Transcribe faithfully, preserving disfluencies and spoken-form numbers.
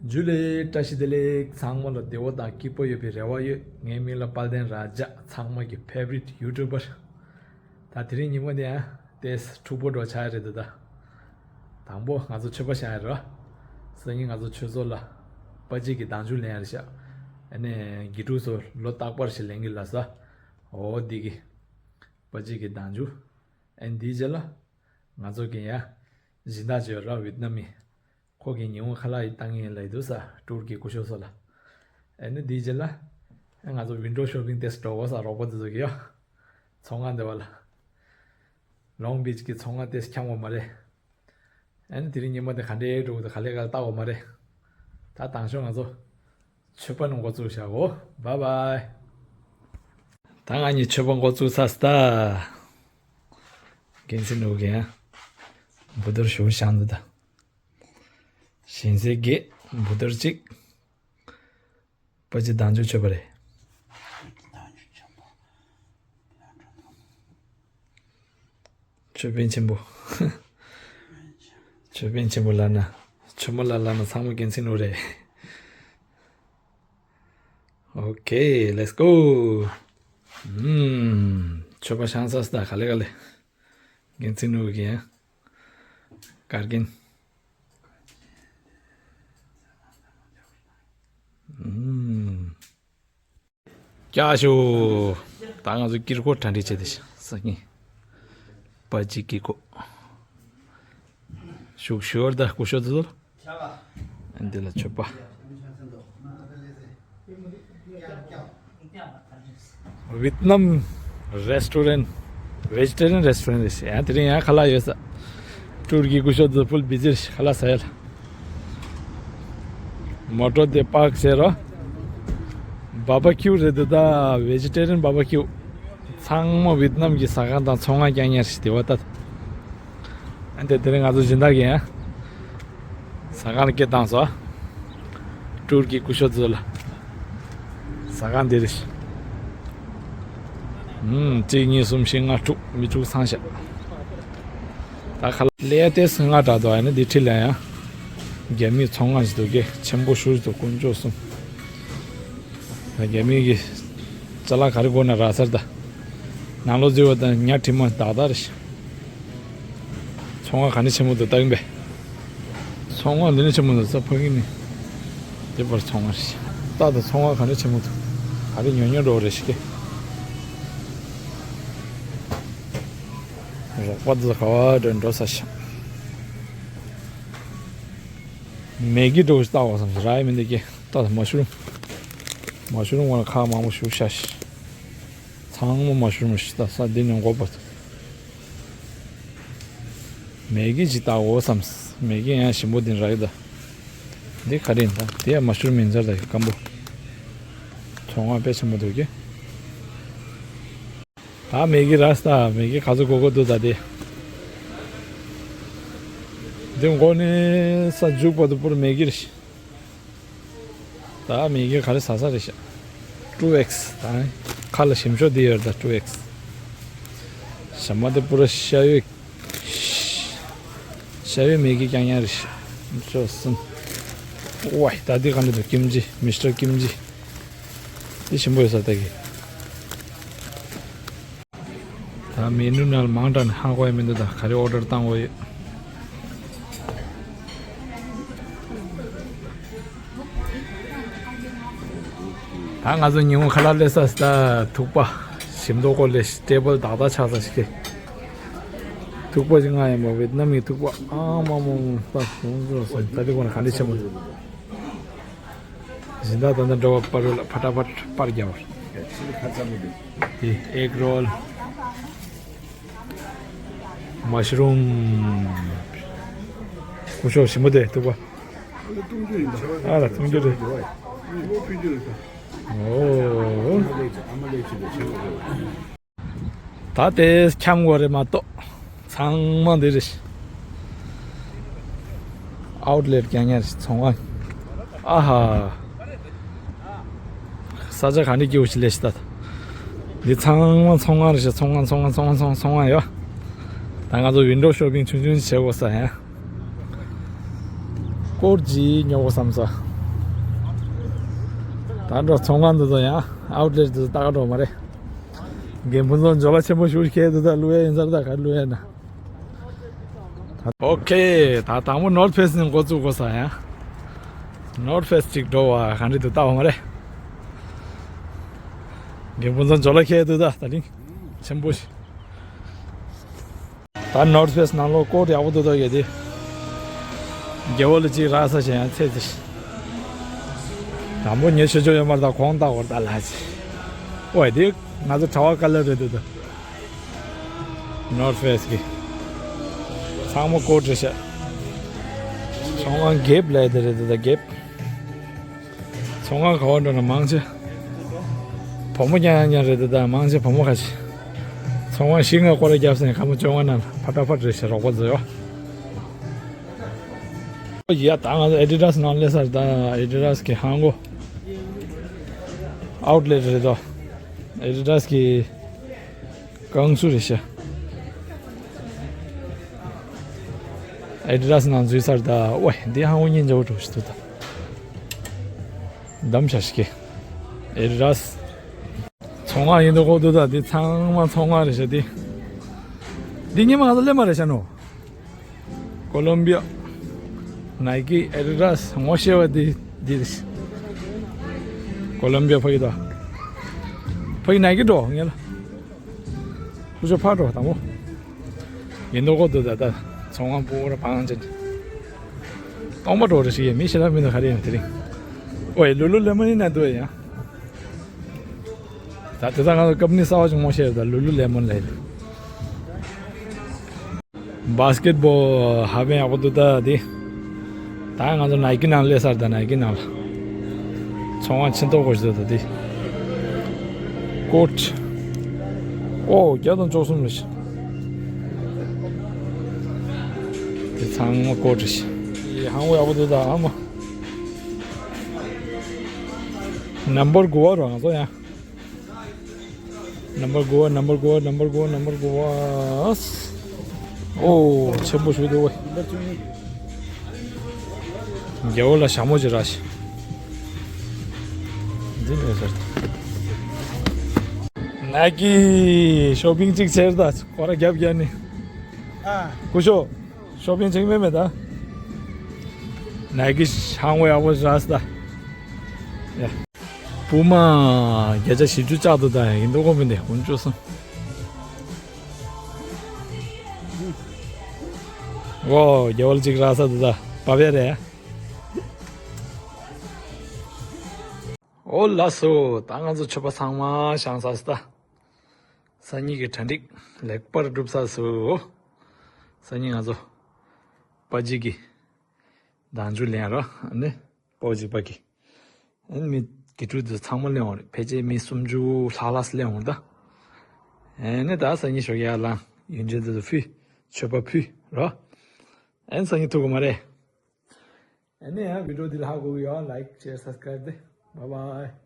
ཇུ་ལེ། བཀྲ་ཤིས་བདེ་ལེགས། ཚང་མ་ལ་བདེ་པོ་དང་སྐྱིད་པོ་ཡོད་པའི་རེ་བ་ཡོད། ངའི་མིང་ལ་དཔལ་ལྡན་ར་ཇ། ཚང་མ་གི་ཕེ་ཝ་རིཊ་ཡུ་ཊུབ་པར། ད་དེ་རིང་ཉིན་མོ་འདི་ཡང་ཏོག་ཙམ་འཁྲུག་པོ་འདྲ་ཆགས་ཡ་རེད་འདུག་ད་དང་པོ་ང་ཚོ་མཆོད་པ་བཤམས་ཡ་རེད་བ། སང་ཉིན་ང་ཚོ་ཆོས་ཚོགས་ལ་པ་ཅིག་གི་དང་ཆུ་ལེན་ཡ་རེད་ཤག་ཨ་ནི་དགེ་ཕྲུག་ཚོ་ལོ་རྟག་པར་ཞིག་ལེན་གི་ལ་ས། འོ་འདི་གི་པ་ཅིག་གི་དང་ཆུ། ཨ་ནི་འདིའི་རྗེས་ལ་ང་ཚོ་གི་ཡ་སྦྱིན་བདག་ཅིག་ཡོད་ར། ཝེད་ནམ་མི། ཁོ་གིས་ཉིན་མོ་ཁ་ལག་ཡི་བཏང་ངེས་ལ་ཡི་འདུག་ས། ཊུར་གྱི་སྐུ་ཞབས་ཚོ་ལ། ཨ་ནི་དེའི་རྗེས་ལ་ང་ཚོ་ཝིན་ཌོ་ཤོ་པིང་ཏོག་ཙམ་འགྲོ་དགོས་ས། རོགས་པ་དེ་ཚོ་གིས་ཡ། ཚོང་ཁང་དེ་བ་ལ། ལོང་བིཆ་གི་ཚོང་ཁང་ཏོག་ཙམ་འཁྱམ་དགོས་མ་རེད། ཨ་ནི་དེ་རིང་ཉིན་མོ་དེ་ག་འདྲའི་འགྲོ་གི་འདུག་ག་ལེ་ག་ལེ་བལྟ་དགོས་མ་རེད། ད་དང་ཤོག་ང་ཚོ་མཆོད་པ་ནང་འགོ་བཙུགས་བཞག་གོ། བཱའི་བཱའི། ད་ང་གཉིས་མཆོད་པ་འགོ་བཙུགས་ཚར་སོང་ད། རྒན་ཚེ་ནུ་གིས་ཡང་འབུལ་གཏོར་ཞུ་བཞག་འདུག་ད། ཞིང་སའི་རྒྱལ་འབུལ་གཏོར་གཅིག་པ་ཅིག་དང་ཆུ་མཆོད་པ་རེད། མཆོད་དཔོན་ཆེན་པོ། མཆོད་དཔོན་ཆེན་པོ་ལབ་ན། ཆེན་མོ་ལ་ལབ་ན་ཚང་མ་རྒན་ཚེ་ནུ་རེད། ཨོ་ཁེ། ལེ་ཊི་སི་གོ། ཨུམ། མཆོད་པ་བཤམས་ཚར་སོང་ད། ག་ལེ་ག་ལེ། རྒན་ཚེ་ནུ་གིས་ཡང་བཀའ་དྲིན། ཨུམ། ཀྱ་ཤོ། ད་ང་ཚོ་དཀྱིལ་འཁོར་གྲ་སྒྲིག་བྱས་ཏེ་ཤ་ས་ཀིན། པ་ཅིག་དཀྱིལ་འཁོར། ཤུགས་ཤོར་ད་སྐུ་ཞབས་ཚོ། འདི་ལ་མཆོད་པ། ཝེད་ནམ་རེ་སི་ཊོ་རན། ཝེ་ཇི་ཊེ་རི་ཡན་རེ་སི་ཊོ་རན་རེད་ཤག་ཡང་དེ་རིང་ཡང་ཁ་ལག་ཡོད་ས། ཊུར་གྱི་སྐུ་ཞབས་ཚོ་ཕུལ་བི་ཛི་རེད་ཤག་ཁ་ལག་ཟ་ཡ་ལ། མོ་ཊ་དེ་པཱརྐ་བྱས་རོགས། བ་བ་ཀིའུ་རེད་འདུག་ད། ཝེ་ཇི་ཊེ་རི་ཡན་བ་བ་ཀིའུ། ཚང་མ་ཝེད་ནམ་གྱི་ཟ་ཁང་དང་ཚོང་ཁང་རྐྱང་རྐྱང་རེད་ཤག་དེ་བ་ད། ཨ་ནི་དེ་རིང་ང་ཚོ་སྦྱིན་བདག་གིས་ཡང་ཟ་ཁང་ལ་སྐད་བཏང་སོང་། ཊུར་གྱི་སྐུ་ཞབས་ཚོ་ལ། ཟ་ཁང་འདི་རེད། ཨུམ། གཅིག་གཉིས་གསུམ་བཞི་ལྔ་དྲུག་མི་དྲུག་ཚང་ཤག་ད་ཁ་ལག་ལས་ཏེ་སྔ་དྲགས་འདུག་ཨ་ནི་འདི་འཁྲིས་ལ་ཡང་རྒྱ་མིའི་ཚོང་ཁང་ཞིག་འདུག་གེ། ཆེན་པོ་ཞེ་པོ་ཅིག་འདུག་དཀོན་མཆོག་གསུམ། ད་རྒྱ་མི་གི་ཅ་ལག་ག་རེ་དགོས་ན་རག་ས་རེད་ད། ནང་ལོགས་འཛུལ་བ་དང་ཉ་དྲི་མ་དག་དག་རེད་ཤག་ཚོང་ཁང་ག་ནས་ཆེན་མོ་འདུག་ལྟ་གིན་པས། ཚོང་ཁང་འདི་ནས་ཆེན་མོ་འདུག་ས་ཕ་གི་ནས། དེ་བར་ཚོང་ཁང་རེད་ཤག་ལྟ་དང་ཚོང་ཁང་ག་ནས་ཆེན་མོ་འདུག་ག་རེ་ཉོ་ཉོ་འགྲོ་རེད་ཤག་གེ། རོགས་པ་འདི་ག་བ་འགྲོ་འགྲོ་ས་ཤག་མེ་གི་འགྲོ་ཞིག་ལྟ་བ་བསམ་ཞིག་རག་ཡ་མི་འདུག་གེ། ལྟ་དང་མ་ཤུ་རུམ། མ་ཤུ་རུམ་བ་ལ་ཁག་མང་པོ་ཞིག་ཤག་ཤག་ཚང་མ་མ་ཤུ་རུམ་ཞིག་ལྟ་ས་འདི་ནས་འགོ་པ། མེ་གི་ཅིག་ལྟ་འོ་བསམ། མེ་གི་ཡང་ཞིམ་པོ་འདི་རག་གི་ད། འདི་ག་རེ་ཡིན་ད། དེ་ཡང་མ་ཤུ་རུམ་ཡིན་ཚར་ད་གི་སྐམ་པོ། ཚོང་ཁང་དཔེ་ཆེན་པོ་འདུག་གི། ད་མེ་གི་རག་ས་ད། མེ་གི་ག་ཚོད་དགོས་དགོས་འདུག་ད་དེ། འདི་མགོ་ནས་ས་མཇུག་བར་དུ་པུར་མེ་གི་རེད། ད་མེ་གི་ག་རེ་ཟ་ས་རེད་ཤག་ཊུ་ཨེགས། ད་ཁ་ལ་ཞིམ་ཤོས་འདི་ཡོད་ད་ཊུ་ཨེགས། ཞྭ་མོ་དེ་པུ་ར་ཤ་ཡོད། ཤ་ཡོད་མེ་གི་རྐྱང་རྐྱང་རེད་ཤག་ཅོ་སུན། ཝའི་ད་འདི་ག་འདྲ་འདུག་ཀིམ་ཅི། མི་སི་ཊར་ཀིམ་ཅི། འདི་ཞིམ་པོ་ཡོད་ས་ད་གི། ད་མེ་ནུ་ནང་ལ་མང་དྲགས་ནས་ཧ་གོ་ཡ་མི་འདུག་ད་ག་རེ་ཨོ་ཌར་བཏང་དགོས་ཡོད། ད་ང་ཚོ་ཉིན་མོ་ཁ་ལག་སླེབས་ས་ད་ཐུག་པ་ཞིམ་མདོག་ཁ་པོ་སླེབས་ཤག་ཊེ་བལ་དག་དག་ཆགས་ས་ཞིག་གི། ཐུག་པ་ཞིག་མངགས་ཡིན་པ། ཝེད་ནམ་གྱི་ཐུག་པ། ཨ་མ་མ་མ། ད་གོང་ཚོ་ད་འདི་གོང་ན་ག་འདྲ་ཆེན་པོ་འདུག་སྦྱིན་བདག་ད་ལྟ་འགྲོ་བ་པར་རོལ་ལ་ཕ་ཏྲ་ཕ་ཏྲ་པར་རྒྱབ་པ། ཆི་ལི་ཁ་ཚ་པོ་འདུག་དེ་ཨེག་རོལ། མ་ཤི་རུམ། སྐུ་ཞབས་ཞིམ་པོ་དེ་ཐུག་པ། ཨ་ལ་བཏུང་རྒྱུ་ཡིན་ད། ཨ་ལ་བཏུང་རྒྱུ་རེད། ཨོ། ཨ་མ་ལེ་ཆི་ལེ་ཆི་ལེ་ཆི་ལེ། ད་དེ་འཁྱམ་དགོས་རེད་མ་གཏོགས། ཚང་མ་འདི་རེད། ཨའུ་ཊི་ལེ་ཊི་རྐྱང་རྐྱང་རེད་ཚོང་ཁང་། ཨ་ཧ། ས་ཆ་ག་འདྲ་སྐྱིད་པོ་ཞིག་སླེབས་ཤག་ད། འདི་ཚང་མ་ཚོང་ཁང་རེད་ཤག་ཚོང་ཁང་ཚོང་ཁང་ཚོང་ཁང་ཚོང་ཁང་ཚོང་ཁང་ཡོད། ད་ང་ཚོ་ཝིན་ཌོ་ཤོ་པིང་ཆུང་ཆུང་ཞིག་བྱེད་དགོས་ས་ཡ། སྐོར་ཅིག་ཉོ་དགོས་བསམ་ས། ད་འགྲོ་ཚོང་ཁང་འདི་ཚོ་ཡང་ཨའུ་ཊི་ལེ་ཊི་འདི་ཚོ་ལྟ་ག་འགྲོ་མ་རེད། རྒན་ཕུན་ཚོགས་འཇོ་ལ་ཆེན་པོ་ཞུ་ཁྱེད་འདི་ཚོ་བླུ་ཡ་ཡིན་ས་རེད། ད་ག་བླུ་ཡ་ན། ཨོ་ཁེ། ད་དང་པོ་ནོར་ཕེ་སི་ནས་འགོ་བཙུགས་དགོས་ས་ཡང་། ནོར་ཕེ་སི་ཅིག་འགྲོ་བ་ག་འདྲ་འདུག་ལྟ་བ་མ་རེད། རྒན་ཕུན་ཚོགས་འཇོ་ལ་ཁྱེད་འདི་ཚོ་ད་ད་ལིང་ཆེན་པོ་ཞིག་ད་ནོར་ཕེ་སི་ནང་ལོགས་ཀོ་ཊི་ཡག་པོ་འདུག་ད་གལ་ཏེ། རྒྱལ་བོ་ལ་ཅིག་རག་ས་ཞིག་ཡང་ཚེ་ཚེ་ཞིག་དང་པོ་ཉེ་ཆོས་ཆོས་ཡོད་མ་རེད། ད་གོང་ལྟ་བར་ད་ལ་ཅིག་ཨོ་དེ་ང་ཚོ་གྲྭ་བ་དཀའ་ལས་རེད་འདུག་ད། ནོར་ཕེ་སི་གི་ཚང་མ་ཀོ་ཊི་རེད་ཤག་ཚོང་ཁང་རྒྱབ་ལས་དེ་རེད་འདུག་ད་རྒྱབ། ཚོང་ཁང་ག་བ་འགྲོ་ན་མང་ཆེ་བུ་མོ་རྐྱང་རྐྱང་རེད་འདུག་ད། མང་ཆེ་བུ་མོ་ཁ་ཤས། ཚོང་ཁང་བཞི་ལྔ་སྐོར་ར་བརྒྱབ་ཟིན་སྐར་མ་བཅོ་ལྔ་ནང་ཕ་ཏ་ཕ་ཏ་རེད་ཤག་རོགས་པ་ཚོ་ཡོད། ཡ་ད་ང་ཚོ་ཨེ་ཌི་ཌ་སི་ནང་སླེབས་ཚར། ད་ཨེ་ཌི་ཌ་སི་གི་ཧང་གོ་ཨའུ་ཊི་ལེ་ཊི་རེད་དོ། ཨེ་ཌི་ཌ་སི་གི་ཀང་སུ་རེད་ཤག་ཨེ་ཌི་ཌ་སི་ནང་འཛུལ་ཚར། ད་ཨོའི་འདི་ཧང་གོ་སྙིང་རྗེ་པོ་འགྲོ་ཞིག་འདུག་ད། འདམ་ཤ་ཞིག་གི་ཨེ་ཌི་ཌ་སི་ཚོང་ཁང་ཡིན་འདུག་གོ་འདུག་ད། འདི་ཚང་མ་ཚོང་ཁང་རེད་ཤག་འདི་འདི་སྔོན་མ་ང་ཚོ་སླེབས་མ་རེད་ཤག་ནོ། ཀོ་ལོམ་བི་ཡ། ནའི་ཀི། ཨེ་ཌི་ཌ་སི། ངོ་ཤེས་པ་འདི་འདི་རེད། ཀོ་ལོམ་བི་ཡ་ཕ་གི་དོ། ཕ་གི་ནའི་ཀི་འགྲོ་ངེས་ལ། ཁུ་ཆོ་ཕར་འགྲོ་དང་པོ། ཡིན་མདོག་ཁ་པོ་འདུག་ད་ད། ཚོང་ཁང་པུ་ར་བང་ཅན། སྟོང་པ་འགྲོ་རེ་ཞིག་ཡིན། མི་ཞེ་དྲག་མི་འདུག་ག་རེ་ཡིན་དེ་རིང་། ཨོའི་ལུ་ལུ་ལེ་མོན་ཡིན་ན་འདུག་ཡ། ད་དེ་ད་ང་ཚོ་ཀམ་པ་ནི་གསར་པ་ཅིག་ངོ་ཤེས་ཡོད་ད། ལུ་ལུ་ལེ་མོན་ལབ་ཡ། བྷ་སི་ཀེ་ཊི་བོལ་ཧ་པན་ཡག་པོ་འདུག་ད་དེ། ད་ང་ཚོ་ནའི་ཀི་ནང་སླེབས་ཚར། ད་ནའི་ཀི་ནང་ལ་ཚོང་ཁང་ཆེན་ཐོག་པོ་ཞིག་འདུག་ད་དེ། ཀོ་ཊི། ཨོ་བརྒྱ་དང་བཅུ་གསུམ་རེད་ཤག་དེ་ཚང་མ་ཀོ་ཊི་རེད་ཤག་དེ་ཧང་གོ་ཡག་པོ་འདུག་ད། ཨ་མ། ནམ་བར་དགུ་པ་རོ་ང་ཚོ་ཡང་། ནམ་བར་དགུ་པ། ནམ་བར་དགུ་པ། ནམ་བར་དགུ་པ། ནམ་བར་དགུ་པ། ཨོ་ཆེན་པོ་ཞིག་འདུག་བས། རྒྱལ་བོ་ལ་ཞྭ་མོ་ཅིག་རག་ཤག་འདི་མེད་ཟེར། ནའི་ཀི་ཤོ་པིང་ཅིག་བྱས་ད་སྐོར་ར་རྒྱབ་རྒྱབ་ནི། ཨ། སྐུ་ཞབས་ཤོ་པིང་ཅིག་མེད་མེད་ད། ནའི་ཀི་ཧང་གོ་ཡག་པོ་རག་སོང་ད། ཡ། པུ་མ་བརྒྱ་ཆ་བཞི་བཅུ་བཅག་འདུག་ད། ཡིན་མདོག་ཁ་པོ་འདི་ཀུན་སྤྱོད་སོང་། ཨོ་རྒྱལ་བོ་ལ་ཅིག་རག་ས་འདུག་ད། བ་བེ་རེད། ཨོ་ལགས་སོ། ད་ང་ཚོ་མཆོད་པ་ཚང་མ་བཞེངས་ཚར་སོང་ད། སང་ཉིན་གྱི་གྲ་སྒྲིག་ལེགས་པར་གྲུབ་ཚར་སོང་། སང་ཉིན་ང་ཚོ་པ་ཇི་གི་དང་ཆུ་ལེན་རོགས། ཨ་ནི་པོ་ཇི་པ་གི། ཨ་ནི་མི་དགེ་ཕྲུག་དེ་ཚང་མ་ལེན་འོང་རེད། ཕལ་ཆེར་མི་སུམ་ཅུ་ལྷག་ལྷག་ལེན་འོང་རེད་ད། ཨ་ནི་ད་སང་ཉིན་ཞོགས་ཀས་ཡར་ལངས། ཡོན་ཆབ་དེ་ཚོ་ཕུལ། མཆོད་པ་ཕུལ་རོགས། ཨ་ནི་སང་ཉིན་ཐུག་གི་མ་རེད། ཨ་ནི་ཡང་བི་ཌི་ཡོ་འདི་ལ་ཧ་གོ་གི་ཡོད། ལའིཀ་ཤེར་སབ་སི་ཀ་རའིབ་དེ། བཱའི་བཱའི།